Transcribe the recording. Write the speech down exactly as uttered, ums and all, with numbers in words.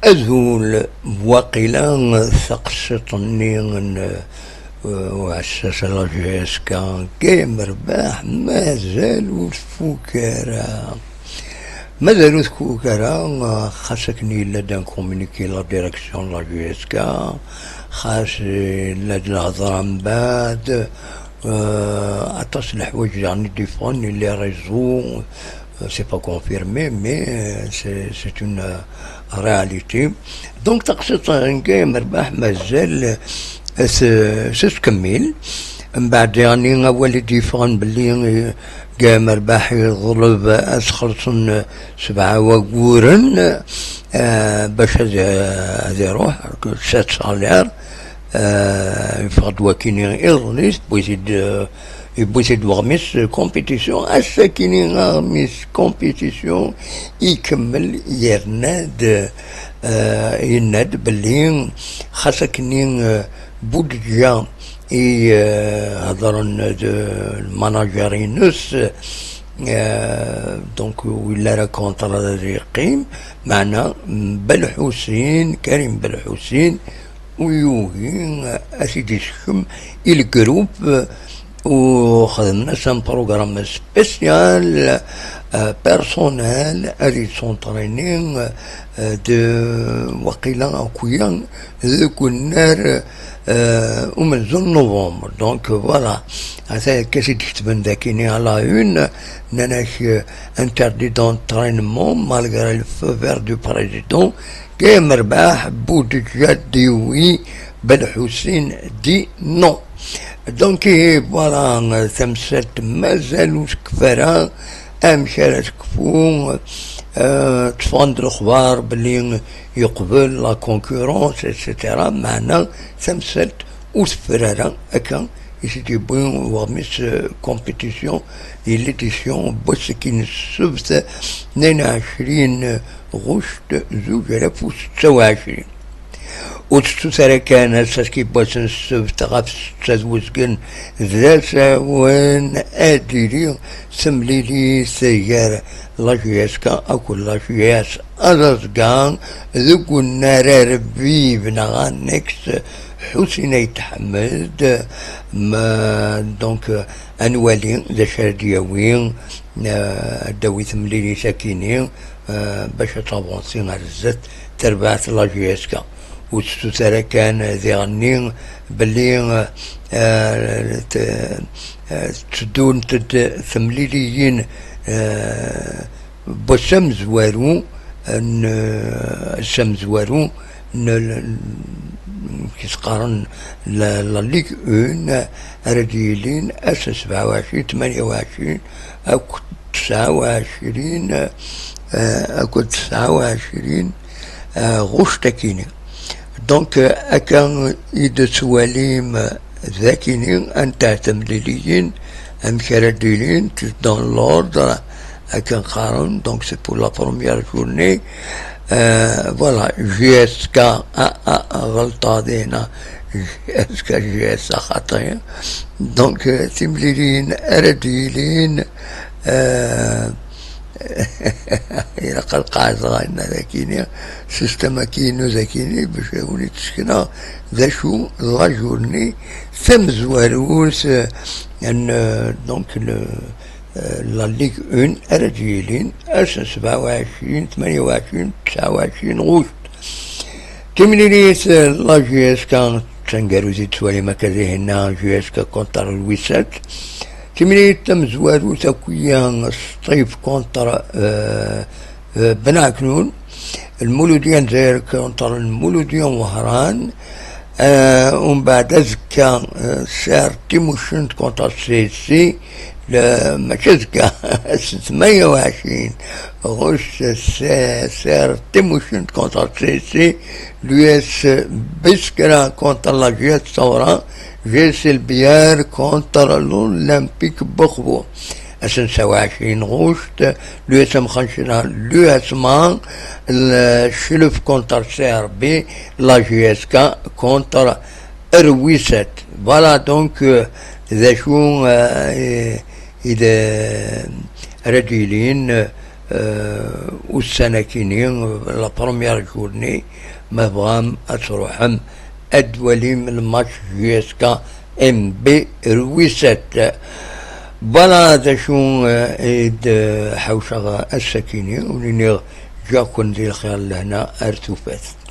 Azul, waqila taqsiṭ-nni n, uh, uɛessas n la J S K, Gaye Merbaḥ, mazal ur tfuk ara. Mazal ur tfuk ara, xas akken yella-d un communiqué la direction n la J S K, xas yella-d lehḍra mbeɛd, uh, aṭas n leḥwayeǧ daɣen i d-yeffɣen, les réseaux, c'est pas confirmé, mais, euh, c'est, c'est une, euh, réalité. Donc, taqsiṭ n Gaye Merbaḥ mazal, euh, s-, s-, tettkemmil. Mbeɛd, yeɛni, awal i d-yeffɣen belli, euh, Gaye Merbaḥ yeḍleb ad s-xellṣen, euh, sebɛa waguren, euh, bac ad, ad iruḥ, sept salaires. Euh, yeffeɣ-d wakini iḍelli, tewwi-t-id, euh, yewwi-t-id weɣmis, euh, compétition. Ass-akini aɣmis compétition ikemmel, yerna-d, euh, yenna-d belli xas akini, euh, budǧa i, euh, hedren d lmanager-ines, euh, donc, ur yelli ara contre ad yeqqim, meɛna Belḥusin, Karim Belḥusin, ur yugi ad t-id-isekkem i lgrup, u xedmen-as un programme spécial, euh, personnel, ad yettunṭrini, euh, de, waqila akk-ya deg unnar, euh, umenzu n novembre. Donc, voilà, ata akka i d-ketben dakini à la une, nnan-ak, euh, interdit d'entraînement malgré le feu vert du président. Gaye Merbaḥ, budǧa d-yewwi Belḥusin dit non. Donc, ihi, voilà, tamsalt mazal ur tekfi ara. Amek ara tekfu? Euh, tteffɣen-d lexbar belli yeqbel la concurrence, et cetera. Meɛna tamsalt ur teffer ara akka i s-d-yewwi weɣmis, euh, compétition di l'édition n wass-agi n ssebt, tnayen u ɛecrin ɣuct zuǧ alaf u setta u ɛecrin. Ur tettut ara kan ass-agi n wass n ssebt ɣef setta d wezgen d asawen ad d-tili temlilit gar la J S K akked la J S Azazga deg unnar arbib neɣ annexe Ḥusin Ayt Ḥmed. Ma, donc, euh, ad nwali d acu ara d-yawi, euh, ad d-tawi temlilit akini, euh, bac ad tavansi ar zdat terbaɛt n la J S K. Ur tettut ara kan diɣenni belli, euh, euh, t-, euh, tteddunt-d temliliyin, euh, n wass amezwaru, n, ass amezwaru n, n, amek i s-qqaren, la, la Ligue un, ara d-yilin ass n sebɛa u ɛecrin, tmanya u ɛecrin akked tesɛa u ɛecrin, eh, akked tesɛa u ɛecrin, eh, ɣuct akini. Donc, euh, akka i d-tettwalim dakini, anta temliliyin, amek ara d-ilint, dans l'ordre, akken qqaren, donc c'est pour la première journée. Euh, voilà, J S K, ah, ah, ah, ɣelṭeɣ dinna, J S K, J S A xaṭi. Donc, euh, timliliyin ara d-yilin, euh, ilaq ad lqaɛdeɣ ayen dakini, système akini dakini, bac ad wen-d-sekneɣ d acu la journée tamezwarut, euh, n, euh, donc, le, euh, la Ligue un ara d-yilin ass n sebɛa u ɛecrin, tmanya u ɛecrin, tesɛa u ɛecrin ɣuct. Timlilit, euh, la J S K d taneggarut i d-tettwalim akka dihinna, J S K contre Louis sept. Timlilit tamezwarut akk-ya, Sṭif contre, euh, euh, Ben Ɛeknun, Lmuludya n Lezzayer contre Lmuludya n Wehran. Euh, umbeɛd azekka, euh, Sert Timucent contre C S C, le, mačči azekka, s tmanya u ɛecrin ɣuct, Sert Timucent contre C S C, l'U S Biskra contre la J S Ssawra, J S Lbir contre l'Olympique Boxbo. Ass n tesɛa u ɛecrin ɣuct, l'U S M Xancra, l'U S M A, le Chlef contre C R B, la J S K contre Erwisat. Voilà, donc, euh, d acu, euh, i, i d, euh, ara d-yilin, euh, euh, ussan-akini, la première journée, ma tebɣam ad truḥem ad twalim le match J S K M B Rwisat. Voilà d acu, euh, i d-ḥawceɣ ass-akini, ur iniɣ ǧǧiɣ-ken di lxir lehna ar tufat.